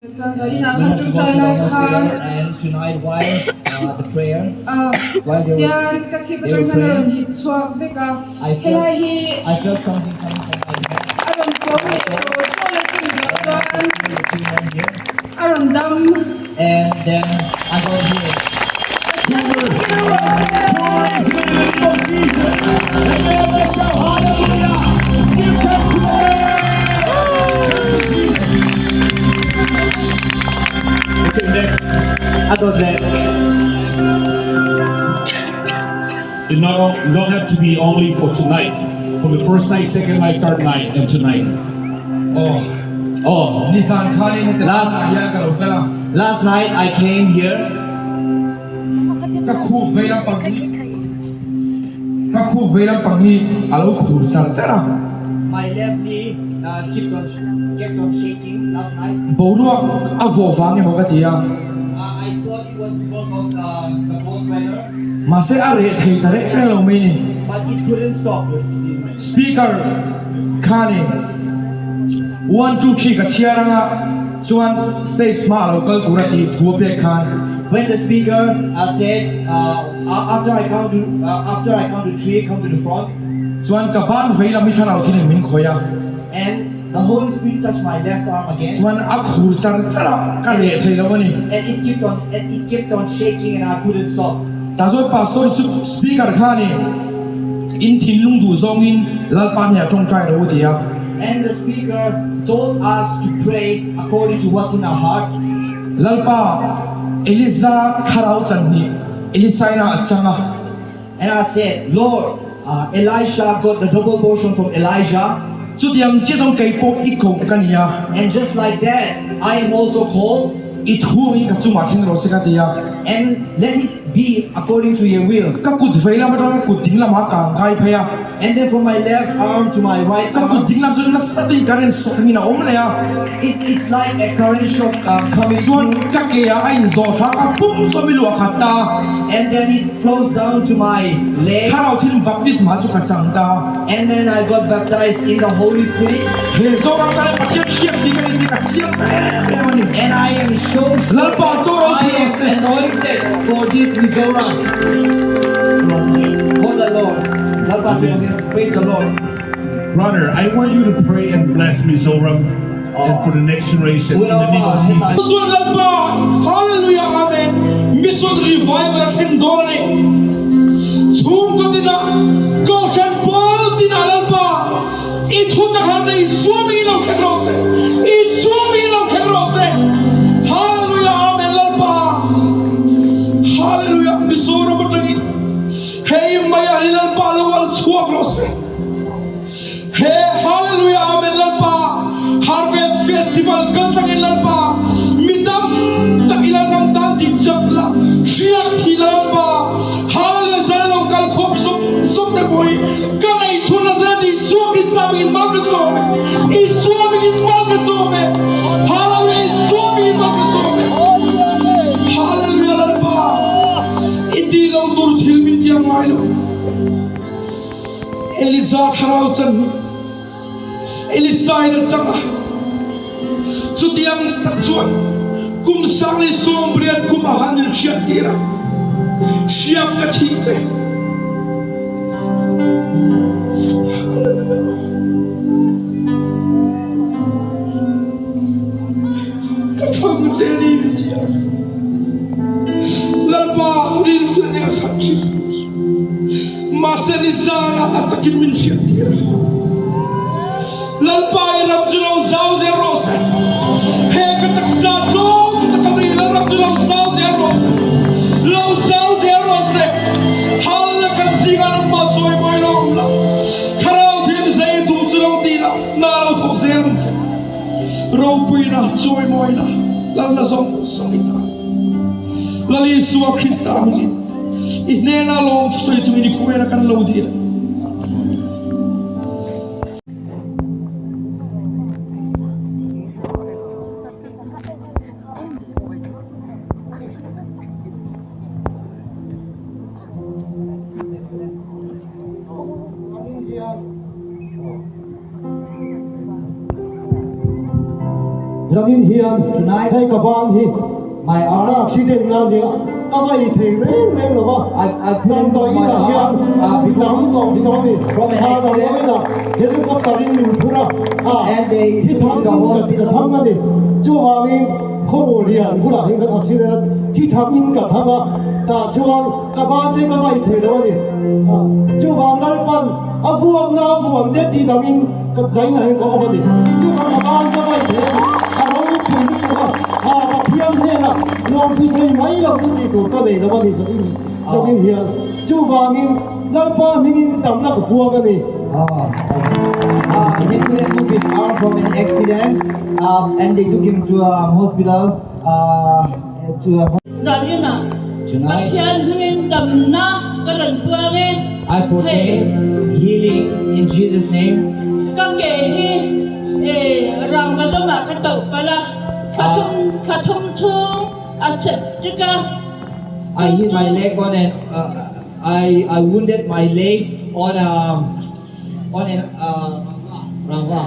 Chuan zaninah khan ṭawngṭai lai khan tian ka chhip aṭang hian a rawn hit chhuak vek a, helai hi a rawn kawm leh tawh tawh a chumi zawh chuan a rawn dam. Okay, next. A dawt leh. It not, don't have to be only for tonight. From the first night, second night, third night, and tonight. Oh. Oh. Nizan khanin heti Last ah hian ka lo kal a. Last night I came here. Ka khup vei lampang hi Ka khup vei lampang hi a lo khur char char a. My left knee kept on kept on shaking last night. Boruak a vawh vang emaw ka ti a. I thought it was because of the cold weather. Mahse a reh thei ta reng reng lo mai ni. But it couldn't stop. Speaker khanin one two three ka chhiar anga chuan stage hma a lo kal tur a tih thu a pek khan. When the speaker said after I count to after I count to three come to the front. Chuan ka ban vei lam hi thlarau thil in min khawih a. And the Holy Spirit touched my left arm again. Chuan a khur char char a, ka reh thei lo a ni. And it kept on and it kept on shaking and I couldn't stop. Tah chuan pastor chu speaker khanin in thinlung duh zawngin Lalpa hnehah tawngtai ro a ti a. And the speaker told us to pray according to what's in our heart. Lalpa Eliza thlarau chan hnih Elisa inah a chang a. And I said, Lord, Elisha got the double portion from Elijah. Chutiang chiah chuan kei pawh i koh ka ni a. And just like that, I am also called. I thuangin ka chungah thleng rawh se ka ti a. And let it be according to your will. Ka kut vei lam atanga ka kut ding lamah ka ang kai phei a. And then from my left arm to my right arm. Ka kut ding lam chu nasa takin current shock angin a awm leh a. It it's like a current shock coming Chuan ka ke ah a inzawh thla ka pum chu a mi luah khat ta. And then it flows down to my legs. Thlarau thil baptisma chu ka chang ta. And then I got baptized in the Holy Spirit. He Zoram tan hian Pathian hriat hi ka ni tih ka chiang ta em em a ni. And I am so sure Lalpa chaw ro I pui am rawh se. anointed for this Mizoram. For the Lord. Lalpa chu praise the Lord. Brother, I want you to pray and bless Mizoram and for the next generation in the name of Jesus. Chuan Lalpa, Hallelujah Amen, Mission Revival a thlen dawn a ni. Chhungkaw tinah, Kohhran pawl tinah Lalpa, i thu tak harna Isua mingin lo thleng rawh se, Isua mingin lo thleng rawh se. Hallelujah Amen Lalpa, Hallelujah, Mizoram atangin hei mai ah hi Lalpa lo al chhuak rawh se. He Hallelujah Amen Lalpa Harvest Festival kal tlangin Lalpa mi tam tak i lalram tan ti chak la hriak thi la Lalpa Hallelujah zan lo kal khawm zuk zuk te pawh hi ka neih chhun Nazareth Isua Krista mingin mal ka sawm e Isua mingin mal ka sawm e Hallelujah Isua mingin mal ka sawm e Hallelujah Lalpa i ti lo tur thil min tiam ngai lo. Elijah thlarau can Elisa in a cang a cutiang tak chuan kum sang le 80 kum ah han in hriat tir a hriam ka thi che. Ka thang che ni min ti a Lalpa rilru nih a khat thin. Mahse nizan ah a takin min hriattir a. Lalpa i ram cu lo zau zel rawh seh. He ka taksa tlawm tak a ni ram cu lo zau zel rawh seh. Lo zau zel rawh seh. Hal le kan zingah nangmah chawimawi lo um la. Thlarau thiam zei duh cu lo ti la na lo thawk zel ang che. Ropuina chawimawina Lal na zawng zawng i ta. Lal Isua Krista mingin i hnena lawm thusawi chungin i khawvela kan lo dil. Zanin hian Tonight, hei ka ban hi my ka arm, accident na nia ka vai thei reng reng lova I couldn't move damdawi my inah hian arm kum because dang ka awm tawh a ni from an a accident. damdawi inah helicopter in min phur a a And they thi took me thang to the in ka hospital. thang a ni chuvangin khawraw lian bulah hian kan accident a thi thang in ka thang a tah chuan ka ban te ka vai thei lo a ni a chuvang Lalpan a buakna a buan te tih damin ka zainah hian ka awm a ni chuvang ka ban ka vai thei a ni a ropui lutuk a a Pathian hnenah lawmthu sei mai lo chu tih tur ka nei lo a ni zanin hian chuvangin Lalpa hmingin damna ka puang a ni. Oh, he couldn't move his arm from an accident, and they took him to hospital. To a Zanina Tonight, Pathian hmingin damna ka rawn puang e. I proclaim healing in Jesus' name. Ka ke hi e rangva zawmah ka toh palh a, thla thum thla thum chhung a chhe tik a. I hit my leg on an I wounded my leg on an rangva.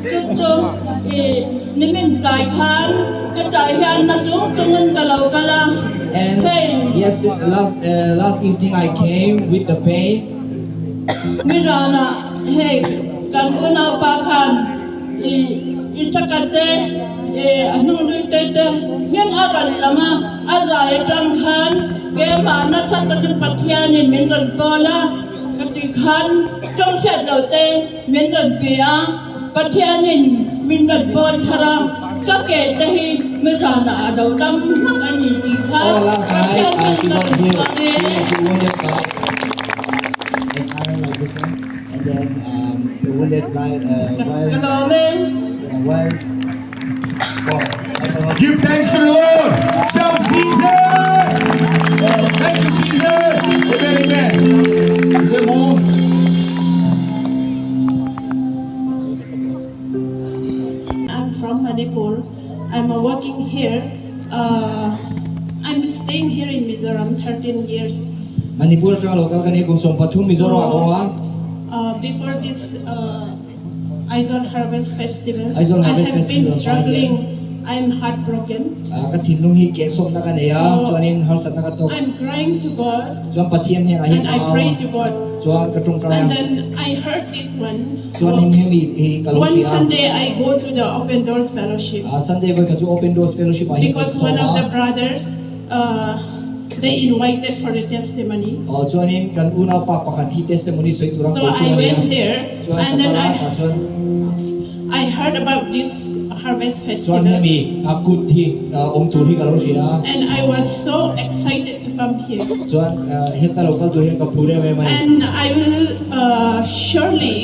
Chu chu i nimin tlai khan ka tlai hian na chung chungin ka lo kal a, And hei. yes, last evening I came with the pain. Mi ranah hei kan unaupa khan i i thakhat te i a hnunglui te te hming a rawn lam a, a zai atang khan keimah natha takin Pathianin min rawn pawl a. Ka tui khan tawng hriat lo te min rawn pe a, Pathianin min rawn pawl thar a, ka ke te hi mi zanah a do dam hmak a ni tih kha Oh, last night Pathian she hming ka got rawn healed. puang e. She wounded by an iron like this one, and then the wounded like while Ka lawm e. yeah, while well, Give thanks to the Lord. Shout Jesus. Thank you, Jesus. Amen, amen. Is there more? I'm from Manipur. I'm working here. I'm staying here in Mizoram 13 years. Manipur atanga lo kal ka ni kum 13 Mizoram ah ka awm a. Before this Aizawl Harvest Festival, Aizawl I Harvest have been Festival hma hian struggling. I'm heartbroken. ka thinlung hi kehsawmna ka nei a, chuanin harsatna ka tawk. I'm crying to God. Chuan Pathian hnenah hian And ka I au a, pray to God. chuan ka tawngtai a. And then I heard this one. Chuanin hemi hi ka lo One hria a. Sunday I go to the Open Doors Fellowship. Sunday vawi kha chu Open Doors Fellowship ah hian ka Because inkhawm one of a. the brothers they invited for the testimony. Aw chuanin kan unaupa pakhat hi testimony sawi tur ang So ko chu I a nia. went there Chuan and ka then kal a I tah chuan. I heard about this harvest Chuan festival. hemi a kut hi awm tur hi ka lo hria a. And I was so excited to come here. Chuan heta lo kal tur hian ka phur em em a ni. And I will surely,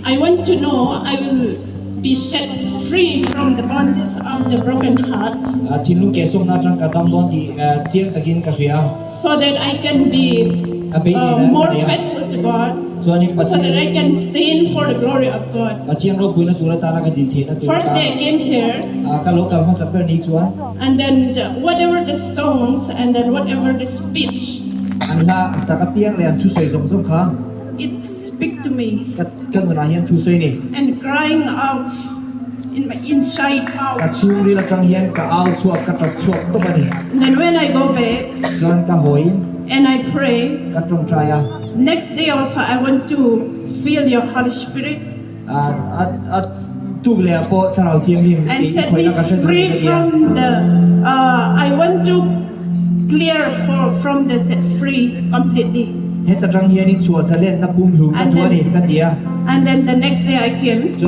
I want to know I will be set free from the bondage of the broken heart. Thinlung kehsawmna atang ka dam dawn tih chiang takin ka hria. So that I can be A beisei na more ka nei a. faithful to God. Chuanin So that Pathian I can stand for the glory of God. Pathian ropuina tur atana ka din theihna tur First atan day I came here. Ka lo kal hmasa ber ni chuan. And then whatever the songs and then whatever the speech. An hla sak apiang leh an thusawi zawng zawng kha. It speak to me. Ka ka nunah hian thusawi ni. And crying out in my inside out. Ka chhungril atang hian ka au chhuak, ka tap chhuak tawp a ni. And then when I go back. Chuan ka hawiin. And I pray. Ka tawngtai a. Next day also I want to feel your Holy Spirit. A a tuk leh ah pawh thlarau thianghlim And tih i set me khawihna ka hre duh a ni free ka ti a. from the I want to clear for from the set free completely. Heta tang hianin chhuah zalenna pumhlum ka And duh a then ni ka ti a. And then the next day I came. Chuan.